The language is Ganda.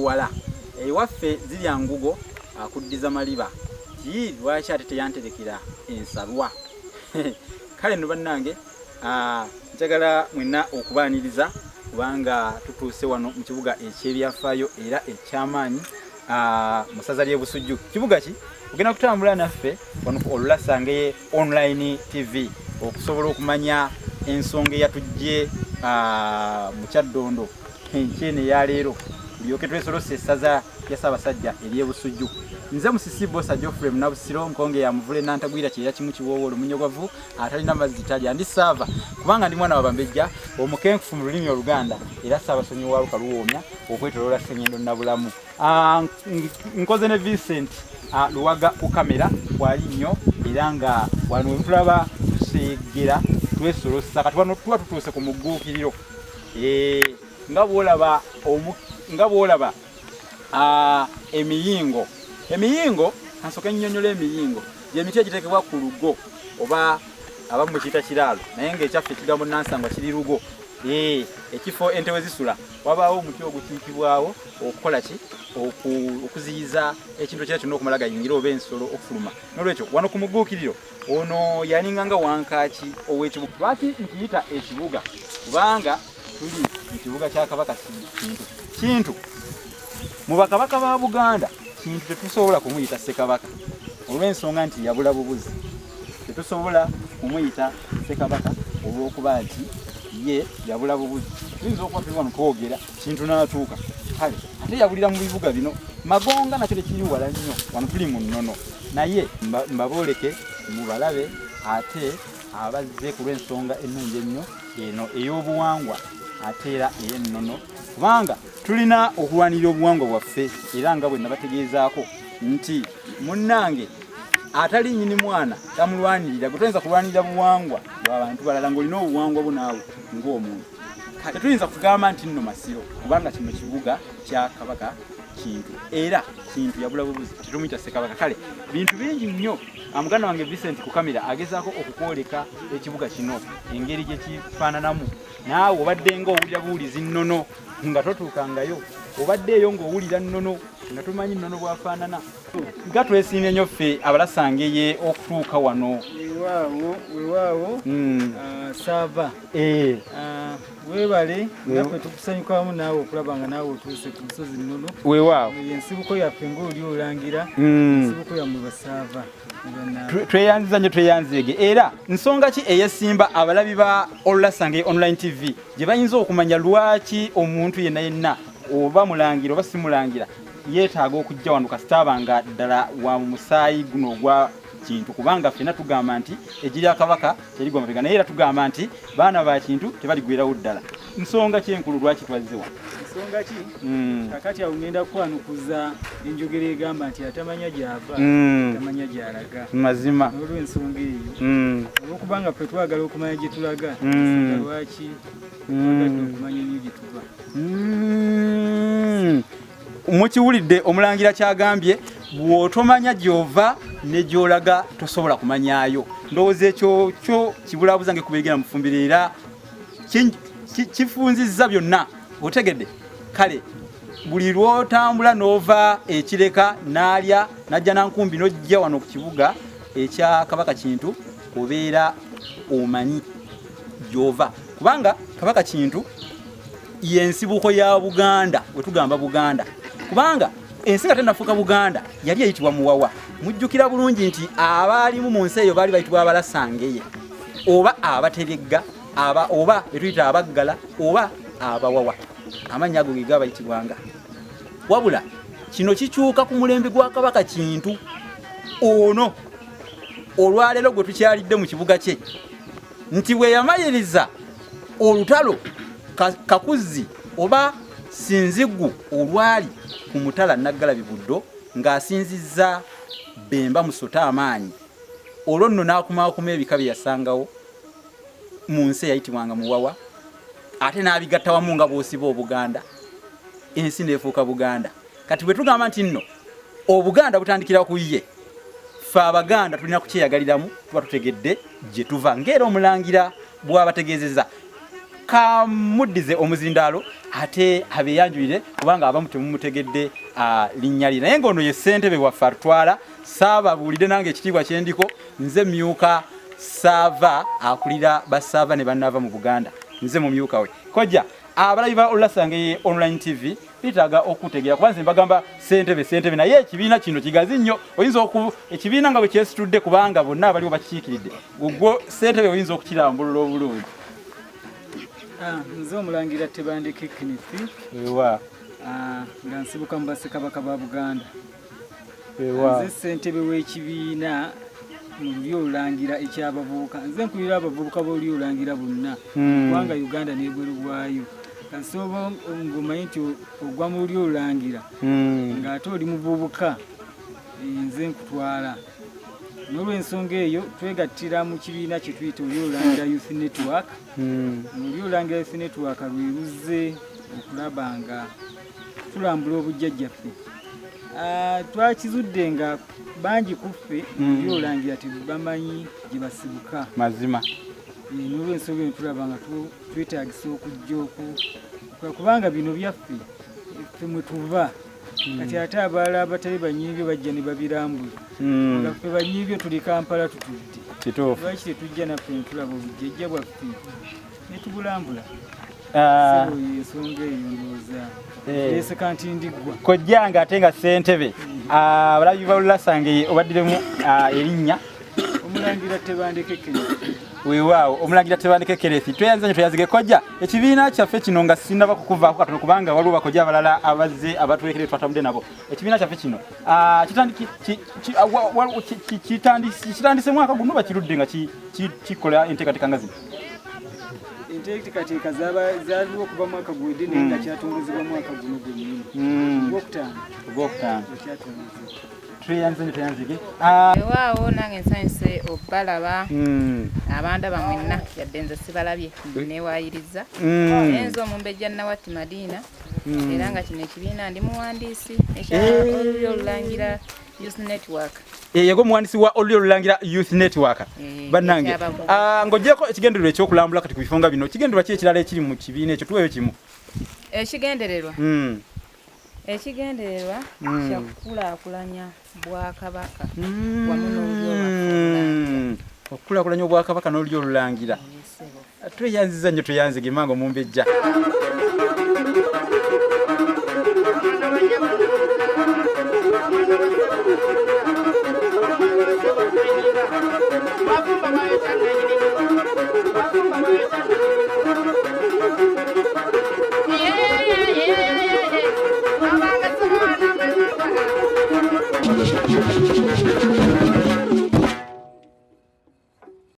Buwala. Ewaffe zirya ngugo akuddiza maliba. Ti lwaki ate teyanterekera ensalwa? Kale nno bannange, njagala mwenna okubaaniriza kubanga tutuuse wano mu kibuga eky'ebyafaayo era eky'amaanyi mu ssaza ly'e Busujju. Kibuga ki? Ogenda kutambula naffe wano ku Olulasangeye Online TV okusobola okumanya ensonga eyatujje mu Kyaddondo enkyene eya leero, tulyoke twesolose essaza lya Ssaabasajja ery'e Busujju. Nze Musisi Bbosa Geoffrey Munabusiro, Nkonge ya Muvule Nantagwira Kyeya Kimu Kiwoowo Olumunyogovu atalina mazzi talya. Ndi Ssaava kubanga ndi mwana wa Bambejja omukenkufu mu lulimi Oluganda era Ssaabasonyi wa Lukaluwoomya okwetoloola Ssengendo Nabulamu. Nkoze ne Vincent Luwaga ku kamera kwali nnyo era nga wano wemutulaba tuseegera twesolosa. Kati wano tuba tutuuse ku mugguukiriro, nga bwolaba nga bwolaba emiyingo. Emiyingo kansoke nnyonnyola emiyingo gyemiti egiteekebwa ku lugo oba abamu mukiyita kiraalo, naye ng'ekyaffe ekigambo nansangwa kiri lugo. Ekifo ente we zisula wabaawo omuti ogukiikibwawo okukola ki? Okuziyiza ekintu ekirala kyonna okumala gayingira oba ensolo okufuluma. N'olwekyo wano ku mugguukiriro ono yalinga nga wankaaki ow'ekibuga. Lwaki nkiyita ekibuga? Kubanga tuli mu kibuga kya Kabaka Kintu. Kintu mu bakabaka ba Buganda, Kintu tetusobola kumuyita Ssekabaka olw'ensonga nti yabula bubuzi. Tetusobola kumuyita Ssekabaka olw'okuba nti ye yabula bubuzi. Tuyinza okuba tuli wano twogera, Kintu n'atuuka. Kale ate yabulira mu bibuga bino. Magonga nakyo tekiri wala nnyo, wano tuli mu Nnono, naye mbabooleke mubalabe ate abazze ku lw'ensonga ennungi ennyo eno ey'obuwangwa ate era ey'ennono, kubanga tulina okulwanirira obuwangwa bwaffe. Era nga bwe nabategeezaako nti munnange atali nnyini mwana tamulwanirira, gwe toyinza kulwanirira buwangwa bwa bantu balala ng'olina obuwangwa bwo naawe ng'omuntu. Tetuyinza kugamba nti nno Masiro, kubanga kino kibuga kya Kabaka Kintu, era Kintu yabula bubuzi, tetumuyita Ssekabaka. Kale bintu bingi nnyo. Muganda wange Vincent ku kamera agezaako okukwoleka ekibuga kino engeri gye kifaananamu. Naawe obadde nga owulira buwulizi nnono nga totuukangayo, obadde eyo ng'owulira nnono nga tomanyi nnono bw'afaanana. Nga twesiimye nnyo ffe abalasangeye okutuuka wano. Weewaawo, weewaawo. Saava. Weebale, naffe tukusanyukamu naawe okulaba nga naawe otuuse ku lusozi Nnono. Weewaawo. Ensibuko yaffe ng'oli olangira, ensibuko yammwe Basaava. Tweyanziza nnyo, tweyanzeege. Era nsonga ki eyesimba abalabi ba Olulasange Online TV gye bayinza okumanya lwaki omuntu yenna yenna oba mulangira oba simulangira yeetaaga okujja wano kasita aba nga ddala wa mu musaayi guno ogwa Kintu? Kubanga ffenna tugamba nti eggi lya Kabaka terigwa mabega, naye era tugamba nti baana ba Kintu tebaligwerawo ddala. Nsonga ki enkulu lwaki twazze wano? Nsonga ki? Kakati awo ngenda kwanukuza enjogera egamba nti atamanya gy'ava tamanya gy'alaga. Mazima. N'olw'ensonga eyo, olw'okubanga ffe twagala okumanya gye tulaga, ensonga lwaki twagadde okumanya ennyo gye tuva. Mukiwulidde omulangira kyagambye, bw'otomanya gy'ova ne gy'olaga tosobola kumanyayo. Ndowooza ekyo kyo kibulaabuza ng'ekkubo erigenda mu fumbiro, era kifunzizza byonna, otegedde. Kale buli lw'otambula n'ova ekireka n'alya n'ajja nankumbi n'ojja wano ku kibuga ekya Kabaka Kintu, obeera omanyi gy'ova, kubanga Kabaka Kintu y'ensibuko ya Buganda. We tugamba Buganda, kubanga ensi nga tennafuuka Buganda yali eyitibwa Muwawa. Mujjukira bulungi nti abaalimu mu nsi eyo baali bayitibwa Abalasangeye oba Abateregga aba oba betuyita Abaggala oba Abawawa, amannya ago ge gabayitibwanga. Wabula kino kikyuka ku mulembe gwa Kabaka Kintu ono olwaleero gwe tukyalidde mu kibuga kye, nti bwe yamaliriza olutalo Kakuzzi oba Sinziggu olwali ku mutala Naggalabi Buddo ng'asinzizza Bemba Musota amaanyi, olwo nno n'akumaakuma ebika bye yasangawo mu nsi eyayitibwanga Muwawa, ate n'abigatta wamu nga bw'osiba Obuganda, ensi n'efuuka Buganda. Kati bwe tugamba nti nno Obuganda butandikira ku ye, ffe Abaganda tulina kukyeyagaliramu, tuba tutegedde gye tuva ng'era omulangira bw'abategeezezza. Kamuddize omuzindaalo ate abeeyanjulire, kubanga abamu temumutegedde linnya lye, naye ng'ono ye ssentebe waffe atutwala. Saababuulidde nange ekitiibwa kyendiko, nze myuka saava akulira basaava ne bannaava mu Buganda, nze mumyuka we. Kojja, abalabi ba Olulasangeye Online TV betaaga okutegeera, kuba nze mbagamba ssentebe ssentebe, naye ekibiina kino kigazi nnyo. Oyinza oku ekibiina nga bwe kyesitudde, kubanga bonna abaliwo bakikiikiridde, gwo ssentebe oyinza okukirambulula obulungi? Nze omulangira Tebandeke Kenneth. Wewa. Nga nsibuka mu bassekabaka ba Buganda. Wewa. Nze ssentebe w'ekibiina mu lulyo olulangira ekyabavubuka. Nze nkulira abavubuka b'olulyo olulangira bonna, kubanga Uganda n'ebweru bwayo. Kasooba ng'omanyi nti ogwa mu lulyo olulangira, ng'ate oli muvubuka, nze nkutwala. N'olw'ensonga eyo twegattira mu kibiina kye tuyita Olulyo Olulangira Youth Network. Olulyo Olulangira Youth Network lwe luzze okulaba nga tulambula obujjajjaffe. Twakizudde nga bangi ku ffe Olulyo Olulangira tebamanyi gye basibuka. Mazima. N'olw'ensonga eno tulaba nga twetaagisa okujja kubanga bino byaffe, ffe mwe tuva. Kati ate abalala abatali banyiibyo bajja ne babirambula, nga ffe banyiibyo tuli Kampala tutudde. Kituufu. Lwaki tetujja naffe ne tulaba obujjajja bwaffe ne tubulambula? Sebo, ensonga eyo ndowooza leese kantindiggwa. Kojjanga ate nga ssentebe, abalabi ba Olulasangeye obaddiremu erinnya? Omulangira Tebandeke Kenneth. Weewaawo, omulangira Tebandeke Kenneth, tweyanza nnyo, tweyanzige. Kojja, ekibiina kyaffe kino, nga sinnaba kukuvaako katono kubanga waliwo bakojja abalala abazze abatwekere twatambudde nabo, ekibiina kyaffe kino kitandise mwaka guno, bakirudde nga kikola enteekateeka nga zino? Enteekateeka zaaliwo okuva mwaka guwedde, naye nga kyatongozebwa mwaka guno gwennyini, ogwokutaano. Ogwokutaano. Kyatongozebwa. Tweyanze nnyo, tweyanzige. Ewaawo nange nsanyuse obalaba, abandaba mwenna, yadde nze sibalabye, newaayiriza. Naye nze omumbejja Nawatti Madiina, era nga kino ekibiina ndi muwandiisi ekya Olulyo Olulangira Youth Network. Yego omuwandiisi wa Olulyo Olulangira Youth Network. Bannange, ekyabavubuka. Ng'ogyeko ekigendererwa ekyokulambula kati ku bifo nga bino, kigendererwa ki ekirala ekiri mu kibiina ekyo? Tuweeyo kimu. Ekigendererwa, ekigendererwa kya kukulaakulanya bwakabaka wamu n'olulyo lwaffe olulangira. Okukulaakulanya obwakabaka n'olulyo olulangira. Ssebo. Tweyanziza nnyo, tweyanzige manga omumbejja.